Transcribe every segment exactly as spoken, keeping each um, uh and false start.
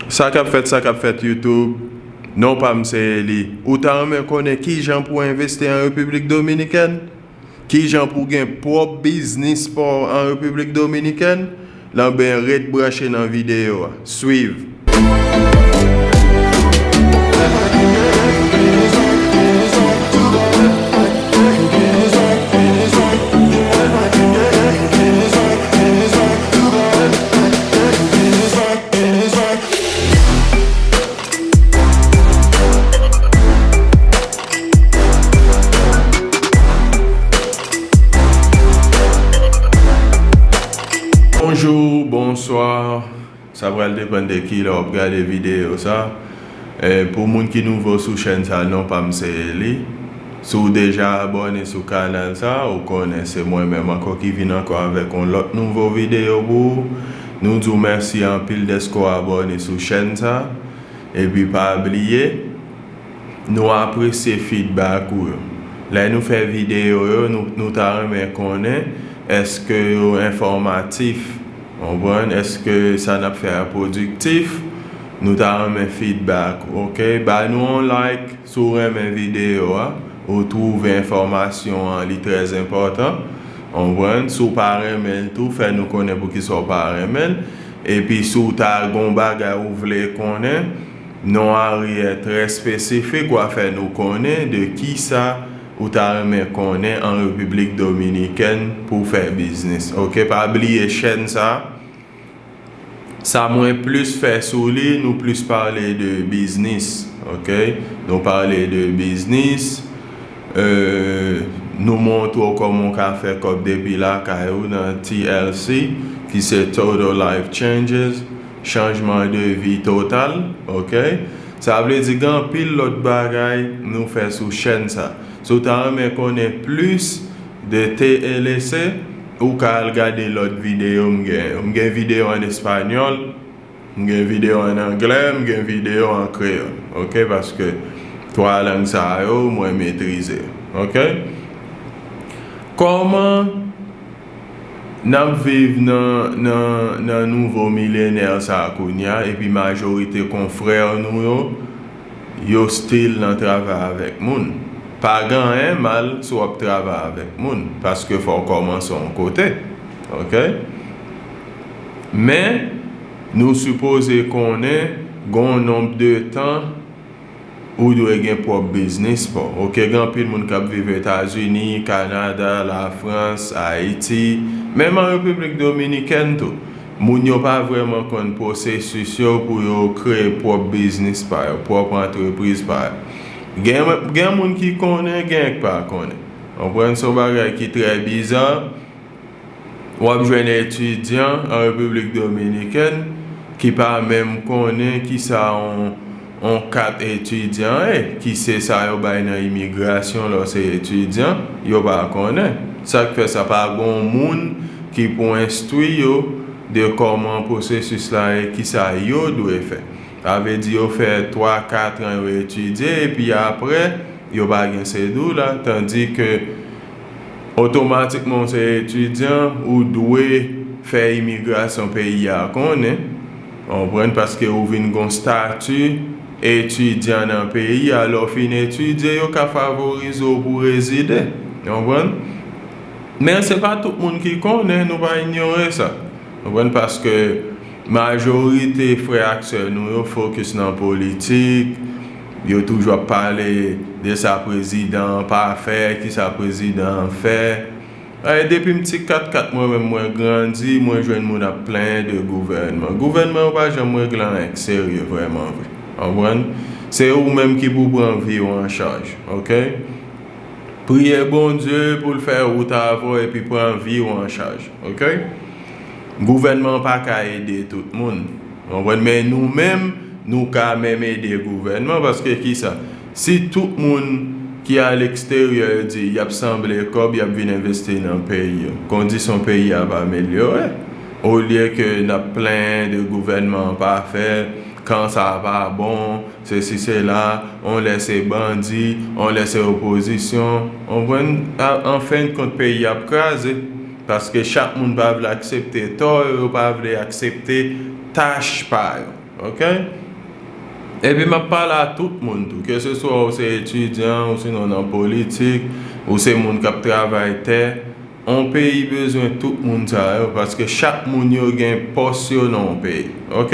Sa k ap fèt, sa k ap fèt YouTube, non pa m se Eli. Ou ta renmen konnen kijan pou w envesti an Repiblik Dominikèn? Kijan pou w gen pwòp biznis pa w an Repiblik Dominikèn? Lanben, ret branche nan videyo a. Swiv! Bonjou, bonswa. Sa pral depann de kilè w ap gade videyo sa. E, pou moun ki nouvo sou chèn sa, non pa m se Eli. Si w deja abòne sou kanal sa, ou konnen se mwen menm ankò ki vin ankò avèk yon lòt nouvo videyo pou ou. Nou di w mèsi anpil dèske w abòne sou chèn sa. Epi pa bliye, nou apresye feedback ou yo. Lè nou fè videyo yo, nou, nou ta renmen konnen èske yo enfòmatif, konprann? Èske sa n ap fè a pwodiktif? Nou ta renmen feedback, oke? Ba nou yon like si w renmen videyo a, ou twouve enfòmasyon an li trè enpòtan, konprann? Si w pa renmen l tou, fè nou konnen poukisa w pa renmen l. Epi si w ta gen yon bagay ou vle konnen, non aryè trè espesifik, w a fè nou konnen de kisa ou ta renmen konnen an Repiblik Dominikèn pou w fè biznis. Oke, pa bliye chèn sa. Sa mwen plis fè sou li, nou plis pale de biznis. Oke? Nou pale de biznis. E, nou montre w kòman w ka fè kòb depi lakay ou nan T L C, ki se Total Life Changes, chanjman de vi total, oke? Sa vle di gen anpil lòt bagay nou fè sou chèn sa. Si w ta renmen konnen plis de T L C, ou ka al gade lòt videyo m gen yo. M gen videyo an espanyòl, m gen videyo an anglè, m gen videyo an kreyòl. Oke? Paske twa lang sa yo, mwen metrize yo. Oke? Kòman n ap viv nan, nan, nan nouvo milenè sa a kounye a, epi majorite konfrè nou yo, yo still nan travay avèk moun. Pa gen anyen mal si w ap travay avèk moun, paske fò w kòmanse yon kote. Oke? Men, nou sipoze konnen gen yon nonb de tan ou dwe gen pwòp biznis pa w. Oke, gen anpil moun k ap viv Etazini, Kanada, Lafrans, Ayiti, menm an Repiblik Dominikèn tou. Moun yo pa vrèman konn pwosesis yo pou yo kreye pwòp biznis pa yo, pwòp antrepriz pa yo. Gen, gen moun ki konnen, gen k pa konnen. Konprann? Se yon bagay ki trè biza. W ap jwenn etidyan an Repiblik Dominikèn ki pa menm konnen kisa yon, yon kat etidyan ye, ki se sa yo bay nan imigrasyon lè w se etidyan, yo pa konnen. Sa k fè sa pa gen yon moun ki pou enstwi yo de kòman pwosesis la ye, kisa yo dwe fè. Sa vle di yo fè twa, kat an yo etidye, epi apre, yo pa gen sèdou la, tandike otomatikman w se etidyan, ou dwe fè imigrasyon peyi a konnen, konprann, paske ou vin gon stati etidyan nan peyi a, lè w fin etidye, yo ka favorize w pou rezide, konprann. Men se pa tout moun ki konnen, nou pa inyore sa, konprann, paske majorite frè ak sè nou yo fokis nan politik, yo toujou ap pale de sa prezidan an pa fè, kisa prezidan an fè. E, depi m ti katkat, mwen menm mwen grandi, mwen jwenn moun ap plenyen de gouvènman. Gouvènman yo pa janm regle anyen k serye vrèman vre. Konprann? Se ou menm ki pou pran vi w an chaj, oke? Priye Bondye pou l fè wout avè w epi pran vi w an chaj, oke? Gouvènman an pa ka ede tout moun. Konprann? Men nou menm, nou ka menm ede gouvènman, paske kisa? Si tout moun ki a leksteryè yo di y ap sanble kòb, y ap vin envesti nan peyi yo, kondisyon peyi a ap amelyore. Olye ke n ap plenyen de gouvènman an pa fè, kan sa a pa bon, sesi sela, on lè se bandi, on lè se opozisyon. Konprann? A, an fen de kont, peyi a ap kraze. Paske chak moun pa vle aksepte tò yo, yo pa vle aksepte tach pa yo. Ok? Epi m ap pale a tout moun tou, keseswa ou se etidyan, ou sinon nan politik, ou se moun k ap travay tè, yon peyi bezwen tout moun sa yo, paske chak moun yo gen pòs yo nan yon peyi. Ok?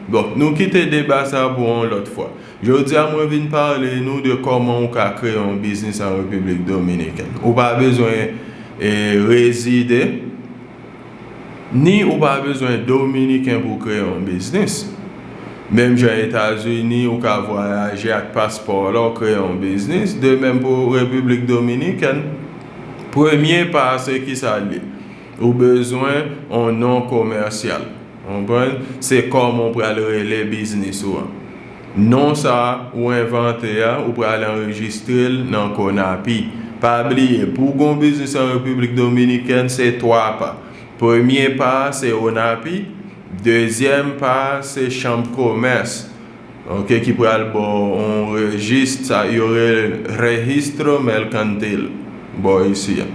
Donk, nou kite deba sa pou yon lòt fwa. Jodi a, mwen vin pale nou de kòman ou ka kreye yon biznis an Repiblik Dominikèn. Ou pa bezwen, e, rezide, ni ou pa bezwen Dominiken pou kreye yon biznis. Menm jan Etazini, ou ka vwayaje ak paspò w la, w kreye yon biznis. De menm pou Repiblik Dominikèn. Premye pa a, se ki sa l ye? Ou bezwen yon non komèsyal. Konprann? Se kòman w pral rele biznis ou an. Non sa a ou envante a, ou pral anrejistre l nan Conapi. Pa bliye, pou w gen yon biznis an Repiblik Dominikèn, se twa pa. Premye pa a, se Onapi. Dezyèm pa a, se chanm komès. Ok, ki pral ba w yon rejis, sa yo rele Registro Mercantil, bò isi a.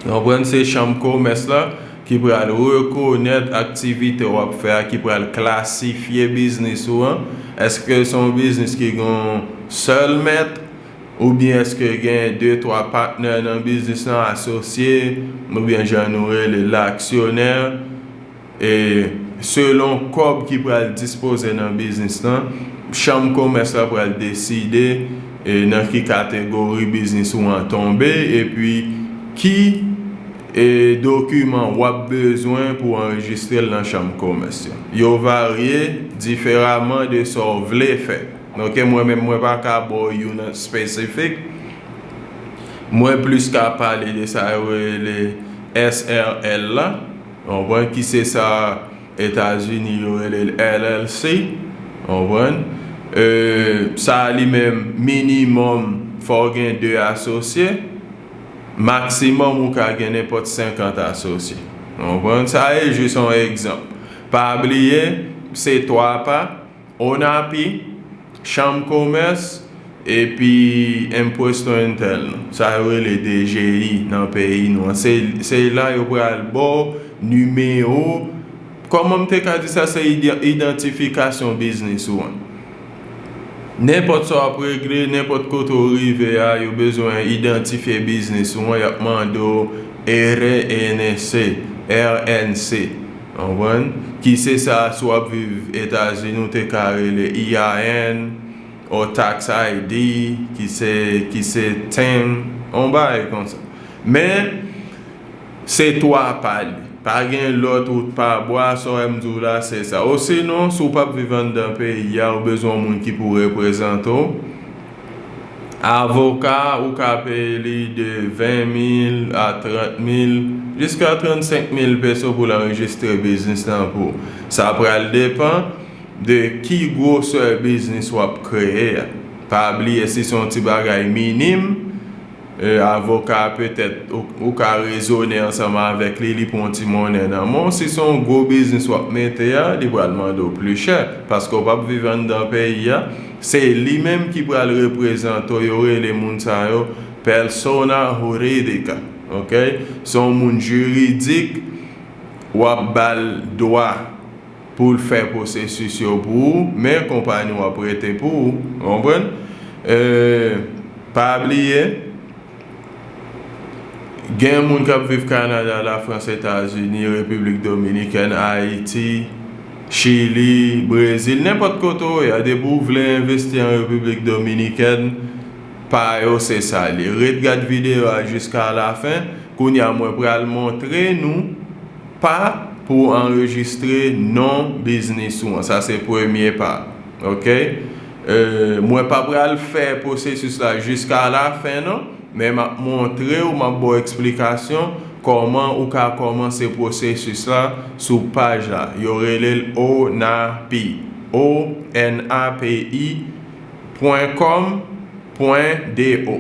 Konprann? Se chanm komès la ki pral rekonèt aktivite w ap fè a, ki pral klasifye biznis ou an. Èske se yon biznis ki gen yon sèl mèt, oubyen èske gen de, twa patnè nan biznis lan, asosye, oubyen jan nou rele l, aksyonè? E selon kòb ki pral dispoze nan biznis lan, chanm komès la pral deside, e, nan ki kategori biznis ou an tonbe, epi ki, e, dokiman w ap bezwen pou w anrejistre l nan chanm komès yo. Yo varye diferaman de sa w vle fè. Ok, mwen menm, mwen pa ka ba w youn espesifik. Mwen plis ka pale de sa yo rele S R L la. Konprann? Ki se sa Etazini yo rele l L L C. Konprann? E, sa li menm, minimòm, fò w gen de asosye. Maksimòm, ou ka gen nenpòt senkant asosye. Konprann? Sa e jis yon egzanp. Pa bliye, se twa pa, Onapi, chanm komès, epi Impuesto Interno. Sa yo rele D G I nan peyi nou an. Se, se la yo pral ba w nimewo. Kòman m te ka di sa? Se ide-, idantifikasyon biznis ou an. Nenpòt sa w ap regle, nenpòt kote w rive a, yo bezwen idantifye biznis ou an, y ap mande w R N C, R N C. Konprann? Ki se sa, si w ap viv Etazini, ou te ka rele E I N, ou tax I D, ki se, ki se TIN, yon bagay konsa. Men, se twa pa li. Pa gen lòt wout pa bwa, sa w wè m di w la, se sa. Osinon, si w p ap viv anndan peyi a, ou bezwen yon moun ki pou reprezante w. Avoka, ou ka peye li de ven mil a trant mil, jiska trannsenk mil peso pou l anrejistre biznis lan pou ou. Sa pral depann de ki gwosè biznis w ap kreye a. Pa bliye, si se yon ti bagay minim, e, avoka a petèt ou, ou ka rezone ansanm avèk li, li pran yon ti monnen nan men w. Si se yon gwo biznis w ap mete a, li pral mande w pli chè, paske w p ap viv anndan peyi a. Se li menm ki pral reprezante w, yo rele moun sa yo persona jurídica, ok? Se yon moun jiridik, w ap ba l dwa pou l fè pwosesis yo pou ou, men konpayi w ap rete pou ou, konprann? E, pa bliye, gen moun k ap viv Kanada, Lafrans, Etazini, Repiblik Dominikèn, Ayiti, Chili, Brezil, nenpòt kote w ye a, depi w vle envesti an Repiblik Dominikèn, pa yo se sa l ye. Ret gad videyo a jiska lafen. Kounye a, mwen pral montre nou pa pou w anrejistre non biznis ou an. Sa se premye pa. Ok? E, mwen pa pral fè pwosesis la jiska lafen, non. Men m ap montre w, m ap ba w eksplikasyon kòman ou ka kòmanse pwosesis la sou paj la. Yo rele l Onapi. O N A P I pwen kòm pwen D O.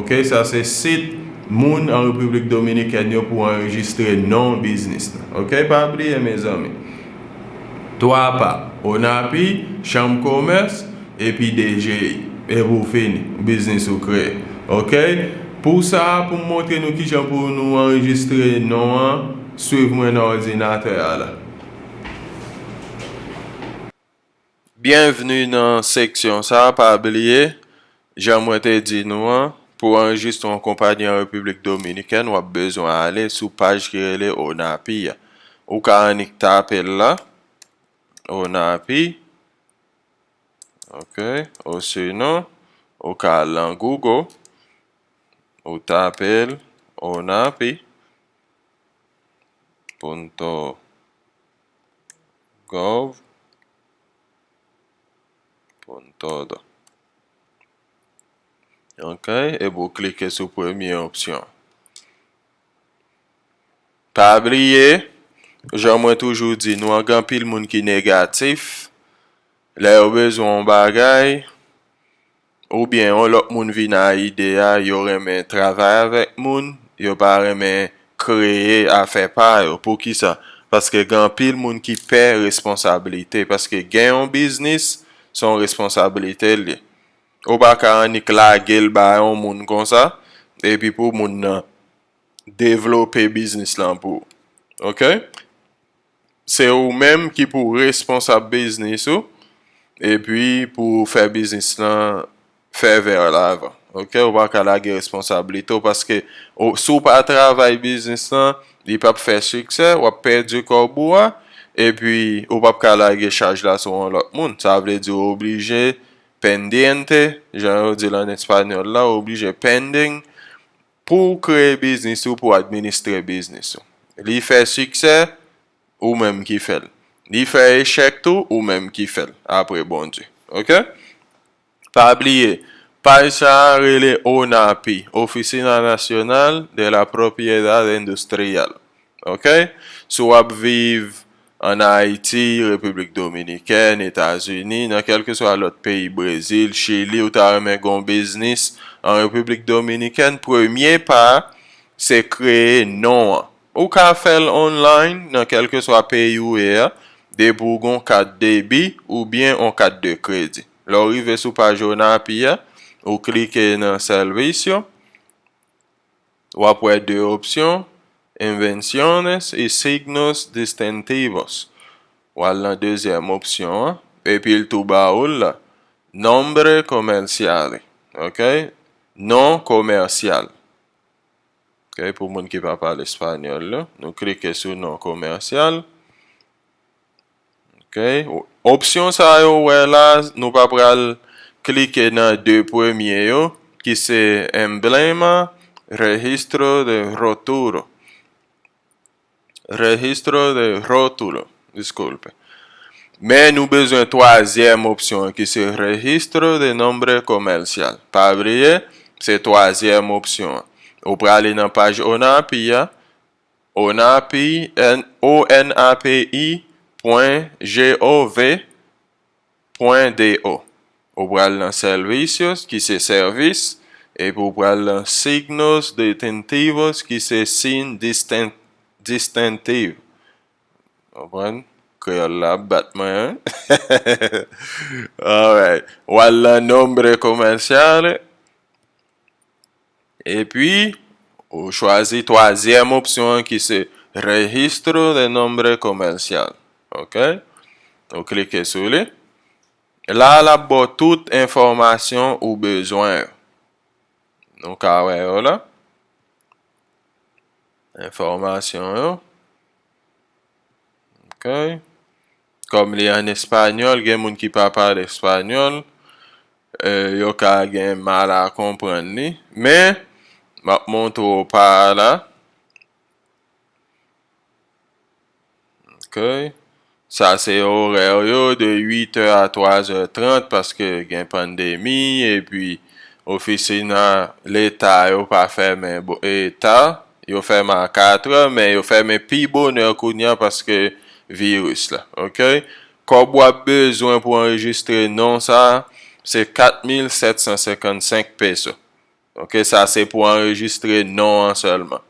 Ok, sa se sit moun an Repiblik Dominikèn yo pou anrejistre non biznis lan. Ok, pa bliye, mezanmi. Twa pa, Onapi, chanm komès, epi D G I. Epi w fini, biznis ou kreye. Ok? Pou sa, pou m montre nou kijan pou nou anrejistre non an, swiv mwen nan òdinatè a la. Byenvni nan seksyon sa a. Pa bliye, jan mwen te di nou an, pou w anrejistre yon konpayi an Repiblik Dominikèn, w ap bezwen ale sou paj ki rele ONAPI a. Ou ka annik tape l la, ONAPI, ok, osinon, ou ka al nan Google, ou tape l, ONAPI, punto gov punto do. Ok, epi w klike sou premye opsyon. Pa bliye, jan mwen toujou di nou an, gen anpil moun ki negatif. Lè yo bezwen yon bagay, oubyen yon lòt moun vin a ide a, yo renmen travay avèk moun, yo pa renmen kreye afè pa yo. Poukisa? Paske gen anpil moun ki pè responsablite. Paske gen yon biznis, se yon responsablite l ye. Ou pa ka annik lage l ba yon moun konsa, epi pou moun nan devlope biznis lan pou ou. Ok? Se ou menm ki pou responsab biznis ou, epi pou fè biznis lan fè vè lavan. Ok? Ou pa ka lage responsablite w, paske ou, si w pa travay biznis lan, li p ap fè siksè, w ap pèdi kòb ou a, epi ou p ap ka lage chaj la sou yon lòt moun. Sa vle di ou oblije pendiente, jan yo di l an espanyòl la, ou oblije pending, pou w kreye biznis ou, pou w administre biznis ou. Li fè siksè, ou menm ki fè l. Li fè echèk tou, ou menm ki fè l, apre Bondye. Ok? Pa bliye, paj sa a rele ONAPI, Oficina Nacional de la Propiedad Industrial. Ok? Si w ap viv ann Ayiti, Repiblik Dominikèn, Etazini, nan kèlkeswa lòt peyi, Brezil, Chili, ou ta renmen gen yon biznis an Repiblik Dominikèn, premye pa a, se kreye non an. Ou ka fè l online nan kèlkeswa peyi ou ye a, depi w gen yon kat debi oubyen yon kat de kredi. Lè w rive sou paj ONAPI a, ou klike nan Servicio, w ap wè de opsyon, Invenciones y signos distintivos. W al nan dezyèm opsyon an, epi l tou ba ou l la, Nombre comercial. Ok? Non komèsyal. Ok, pou moun ki pa pale espanyòl la, nou klike sou non komèsyal. Ok, opsyon sa yo wè la, nou pa pral klike nan de premye yo, ki se emblema, registro de rótulo. Registro de rótulo, disculpe. Men nou bezwen twazyèm opsyon an ki se registro de nombre comercial. Pa bliye, se twazyèm opsyon an. Ou prale nan paj ONAPI a, ONAPI, N-, O N A P I pwen G O V pwen D O. Ou pral nan servicios, ki se sèvis, epi ou pral nan signos distintivos, ki se siy disten-, distentiv. Konprann? Kreyòl la ap bat mwen, hein? Alright. Ou al nan nombre comercial. Epi, ou chwazi twazyèm opsyon an ki se Registro de Nombre Comercial. Ok? Ou klike sou li. La, l ap ba w tout enfòmasyon ou bezwen yo. Nou ka wè yo la. Enfòmasyon yo. Ok. Kòm li an espanyòl, gen moun ki pa pale espanyòl, eh, yo ka gen mal a konprann li. Men, m ap montre w pa la. Ok. Sa se orè yo de uit è a twa è trant paske gen pandemi, epi ofisina leta yo pa fèmen bo-, e, ta, yo fèmen a kat è, men yo fèmen pi bonè kounye a paske viris la. Ok. Kòb w ap bezwen pou anrejistre non sa, se kat mil sèt san senkannsenk peso. Ok, sa se pou anrejistre non an sèlman.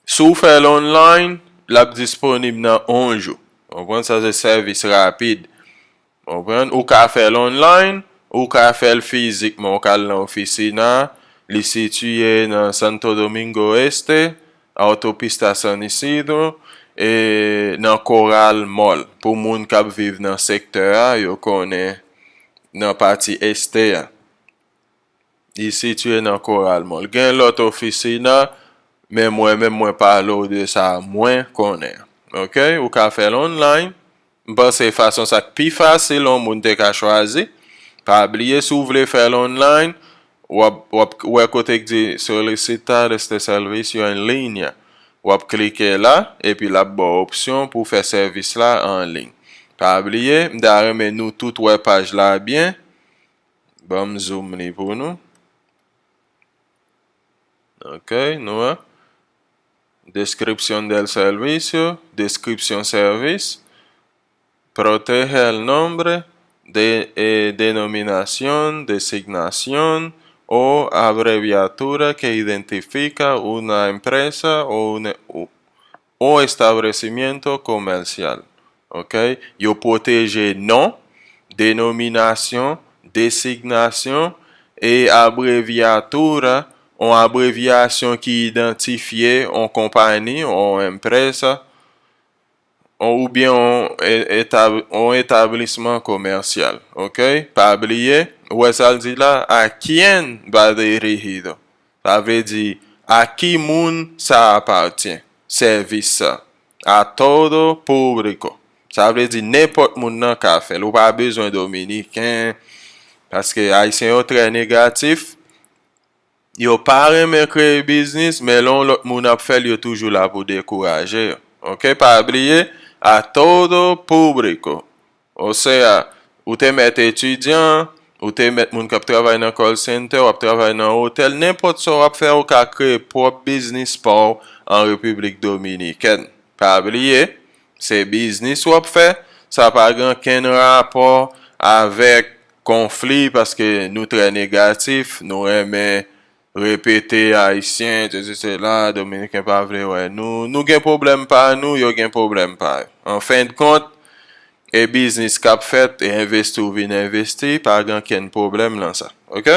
Si w fè l online, l ap disponib nan yon jou. Konprann? Sa se sèvis rapid. Konprann? Ou ka fè l online, ou ka fè l fizikman. Ou ka al nan ofisina, li sitiye nan Santo Domingo Este, Autopista San Isidro, e nan Coral Mall. Pou moun k ap viv nan sektè a, yo konnen nan pati este a. Li sitiye nan Coral Mall. Gen lòt ofisina, men mwen menm mwen pale w de sa mwen konnen. Oke? Ou ka fè l online. M panse fason sa k pi fasil yon moun te ka chwazi. Pa bliye, si w vle fè l online, w ap, w ap wè kote k di Solicitar este servicio en línea. W ap klike la, epi l ap ba w opsyon pou w fè sèvis la an liy. Pa bliye, m ta renmen nou tout wè paj la byen. Ban m zoom li pou nou. Ok, nou wè. Descripción del servicio, descripción sèvis. Protege el nombre, de, eh, denominación, designación o abreviatura que identifica una empresa o un, o, o establecimiento comercial. Ok? Yo pwoteje non, denominasyon, designasyon e abreviatura, yon abrevyasyon ki idantifye yon konpayi, yon empresa, yon, oubyen yon e-, etab-, yon etablisman komèsyal. Ok? Pa bliye, ou wè sa l di la, a quién va dirigido. Sa vle di, a ki moun sa apatyen, sèvis sa? A todo público. Sa vle di, nenpòt moun nan ka fè l. Ou pa bezwen dominiken, paske ayisyen yo trè negatif. Yo pa renmen kreye biznis, men lè yon lòt moun ap fè l, yo toujou la pou dekouraje yo. Ok, pa bliye, a todo público. Osea, ou te mèt etidyan, ou te mèt moun k ap travay nan call center, w ap travay nan otèl, nenpòt sa w ap fè, ou ka kreye pwòp biznis pa w an Repiblik Dominikèn. Pa bliye, se biznis w ap fè, sa pa gen okenn rapò avèk konfli, paske nou trè negatif, nou renmen repete ayisyen, sesi, sela, dominiken pa vle wè nou. Nou gen pwoblèm pa nou, yo gen pwoblèm pa yo. An fen de kont, e biznis k ap fèt, e envesti ou vin envesti, pa gen okenn pwoblèm nan sa. Ok?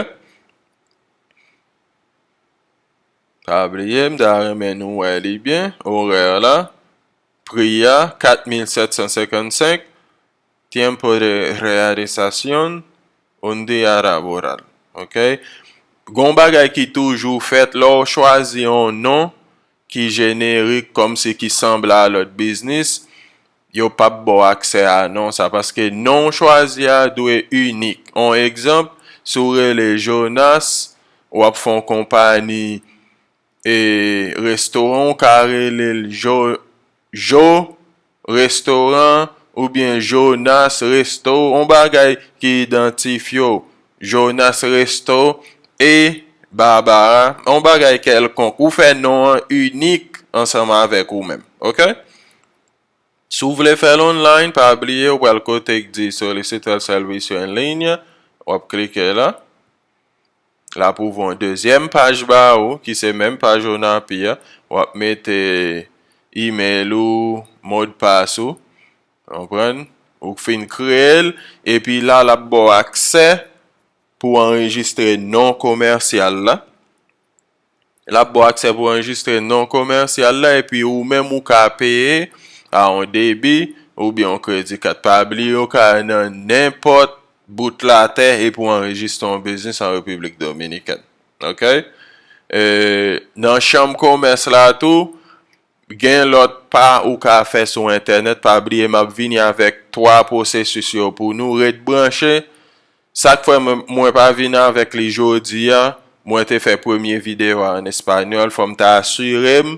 Pa bliye, m ta renmen nou wè li byen, orè la. Pri a, kat mil sèt san senkannsenk. Tiempo de realización, un día laboral. Ok? Gon bagay ki toujou fèt lè w chwazi yon non ki jenerik, kòmsi ki sanble a lòt biznis, yo p ap ba w aksè a non sa, paske non w chwazi a dwe inik. On egzanp, si w rele Jonas, w ap fè yon konpayi e restoran, ou ka rele l Jo, Jo Restoran oubyen Jonas Resto, yon bagay ki idantifye w. Jonas Resto e Barbara, yon bagay kèlkonk. Ou fè non an inik ansanm avèk ou menm. Ok? Si w vle fè l online, pa bliye, ou pral kote k di Solicitar Servicio en Línea, w ap klike la. L ap ouvri yon dezyèm paj ba ou, ki se menm paj Onapi a. W ap mete email ou, modpas ou, konprann? Ou fin kreye l, epi la, l ap ba w aksè pou w anrejistre non komèsyal la. L ap ba w aksè pou w anrejistre non komèsyal la, epi ou menm ou ka peye a yon debi oubyen yon kredi kat. Pa bliye, ou ka nan nenpòt bout latè epi w anrejistre yon biznis an Repiblik Dominikèn. Ok? E, nan chanm komès la tou, gen lòt pa ou ka fè sou entènèt. Pa bliye, m ap vini avèk twa pwosesis yo pou nou. Ret branche. Sa k fè mwen, mwen pa vin avèk li jodi a, mwen te fè premye videyo a an espanyòl, fò m ta asire m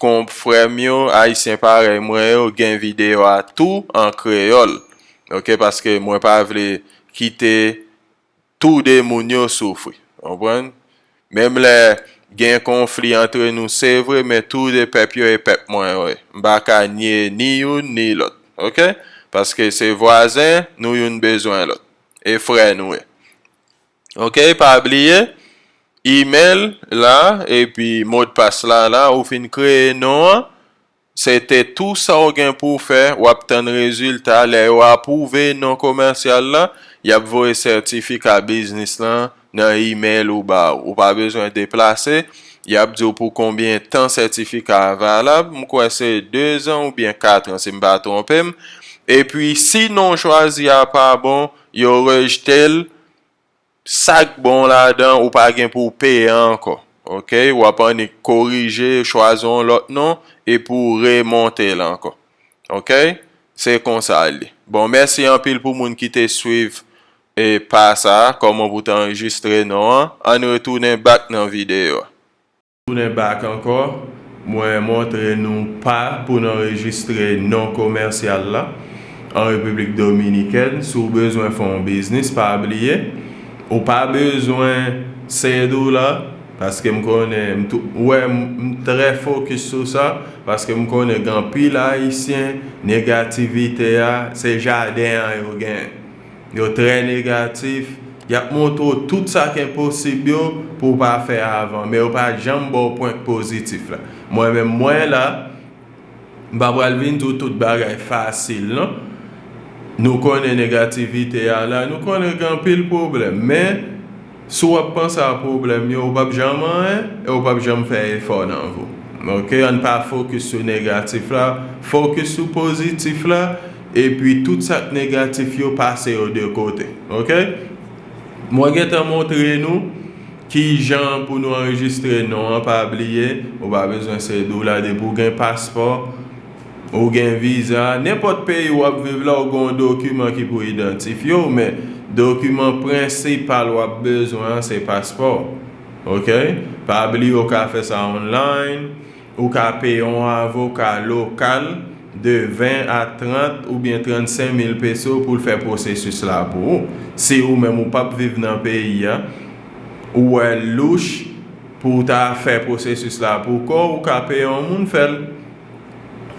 konfrè m yo, ayisyen parèy mwen yo, gen videyo a tou an kreyòl. Ok, paske mwen pa vle kite tou de moun yo soufri. Konprann? Menm lè gen konfli antre nou, se vre, men tou de pèp yo e pèp mwen yo ye. M pa ka nye ni youn ni lòt. Ok? Paske se vwazen, nou youn bezwen lòt. E frè nou ye. Ok? Pa bliye, email la, epi modpas la, la, ou fin kreye non an, se te tou sa w gen pou w fè, w ap tann rezilta. Lè yo apwouve non komèsyal la, y ap voye sètifika biznis lan nan email ou ba ou. Ou pa bezwen deplase, Y ap di w pou konbyen tan sètifika a valab, m kwè se de zan oubyen kat an, si m pa twonpe m. Epi, si non w chwazi a pa bon, yo rejte l, sa k bon ladan, ou pa gen pou w peye ankò. Oke? W ap annik korije, chwazi yon lòt non, epi w remonte l ankò. Oke? Se konsa l ye. Bon, mèsi anpil pou moun ki te swiv e pa sa, kòman pou te anrejistre non an. Ann retounen back nan videyo a. Tounen back ankò, mwen montre nou pa pou n anrejistre non komèsyal la an Repiblik Dominikèn. Si w bezwen fè yon biznis, pa bliye, ou pa bezwen cédula, paske m konnen, m tou, wè, m, m trè fokis sou sa, paske m konnen gen anpil Ayisyen, negativite a, se jaden an yo gen. Yo trè negatif. Y ap montre w tout sa k enposib yo pou w pa fè avan, men yo pa janm ba w pwen k pozitif la. Mwen menm, mwen la, m pa pral vin di w tout bagay fasil, non. Nou konnen negativite a la, nou konnen gen anpil pwoblèm, men si w ap panse a pwoblèm yo, ou p ap janm anyen e ou p ap janm fè efò nan vi w. Oke, ann pa fokis sou negatif la, fokis sou pozitif la, epi tout sa k negatif yo, pase yo de kote. Oke? Mwen gentan montre nou kijan pou nou anrejistre non an, pa bliye, ou pa bezwen cédula, depi w gen paspò, ou gen viza, nenpòt peyi w ap viv la, ou gen yon dokiman ki pou idantifye w, men dokiman prensipal w ap bezwen an, se paspò w. Oke? Pa bliye, ou ka fè sa online, ou ka peye yon avoka lokal de ven a trant oubyen trannsenk mil peso pou l fè pwosesis la pou ou. Si ou menm ou p ap viv nan peyi a, ou wè l louch pou w ta fè pwosesis la pou kò w, ou ka peye yon moun fè l.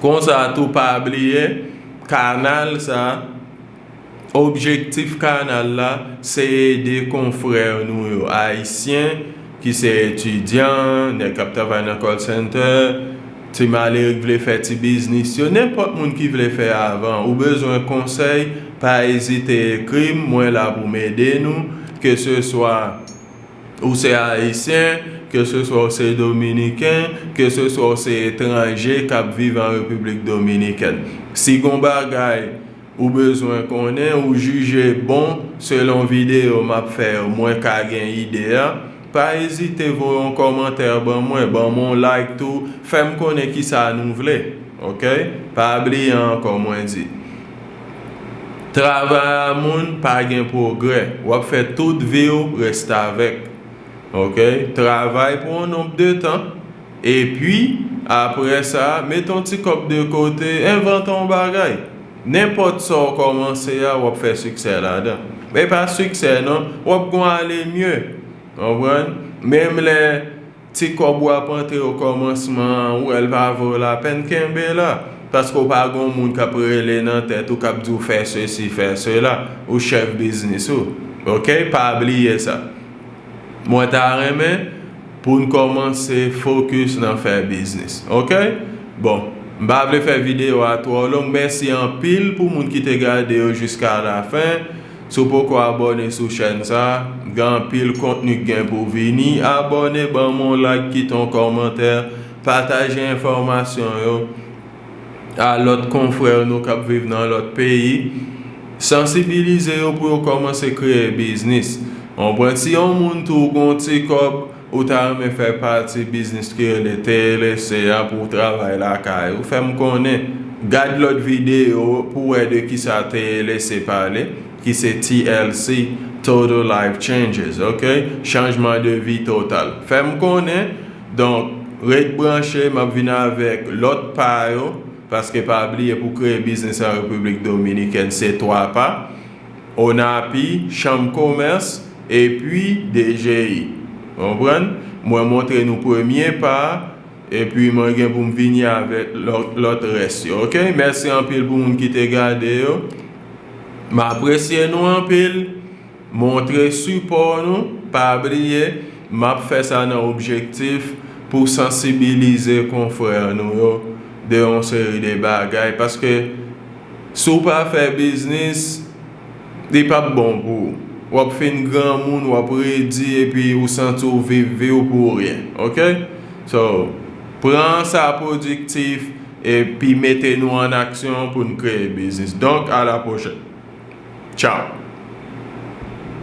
Konsa tou, pa bliye, kanal sa, objektif kanal la, se ede konfrè nou yo, Ayisyen, ki se etidyan, nèg k ap travay nan call center, ti malere k vle fè ti biznis yo, nenpòt moun ki vle fè avan, ou bezwen konsèy, pa ezite ekri m, mwen la pou m ede nou, ke se swa ou se Ayisyen, ke se swa ou se Dominiken, ke se swa ou se etranje k ap viv an Repiblik Dominikèn. Si gon bagay ou bezwen konnen, ou jije bon selon videyo m ap fè yo, mwen ka gen ide a, pa ezite voye yon kòmantè ban mwen, ban mwen yon like tou, fè m konnen kisa nou vle, oke? Pa bliye ankò, mwen di, travay a moun pa gen pwogrè, w ap fè tout vi w restavèk, oke? Travay pou yon nonb de tan, epi, apre sa, mete yon ti kòb de kote, envante yon bagay. Nenpòt sa w kòmanse a, w ap fè siksè ladan. E pa siksè non, w ap gon ale mye. Konprann? Menm lè ti kòb w ap antre o kòmansman an, ou wè l pa vo lapèn, kenbe la. Paske w pa gon moun k ap rele nan tèt ou, k ap di w fè sesi, fè sela. Ou chèf biznis ou. Oke? Pa bliye sa. Mwen ta renmen pou n kòmanse fokis nan fè biznis. Oke? Bon, m pa vle fè videyo a twò long. Mèsi anpil pou moun ki te gade yo jiska lafen. Si w poko abòne sou chèn sa, gen anpil kontni k gen pou vini. Abòne, ban m yon like, kite yon kòmantè, pataje enfòmasyon yo a lòt konfrè nou k ap viv nan lòt peyi. Sansibilize yo pou yo kòmanse kreye biznis. Konprann, si yon moun tou gon ti kòb, ou ta renmen fè pati biznis ki rele T L C a pou w travay lakay ou, fè m konnen. Gad lòt videyo pou w wè de kisa T L C pale, ki se T L C, Total Life Changes, oke? Chanjman de vi total. Fè m konnen. Donk, ret branche, m ap vin avèk lòt pa yo, paske pa bliye pou kreye biznis an Repiblik Dominikèn, se twa pa. ONAPI, Chanm Komès, epi D G I. Konprann? Mwen montre nou premye pa, epi mwen gen pou m vini avèk lòt, lòt rès yo, oke? Mèsi anpil pou moun ki te gade yo. M apresye nou anpil. Montre sipò nou, pa bliye, m ap fè sa nan objektif pou sansibilize konfrè nou yo de yon seri de bagay, paske si w pa fè biznis, li p ap bon pou ou. W ap fin granmoun, w ap redi, epi ou santi w viv vi w pou ryen, oke? So, pran sa pwodiktif epi mete nou an aksyon pou n kreye biznis. Donk, a la pwochèn. Tchao.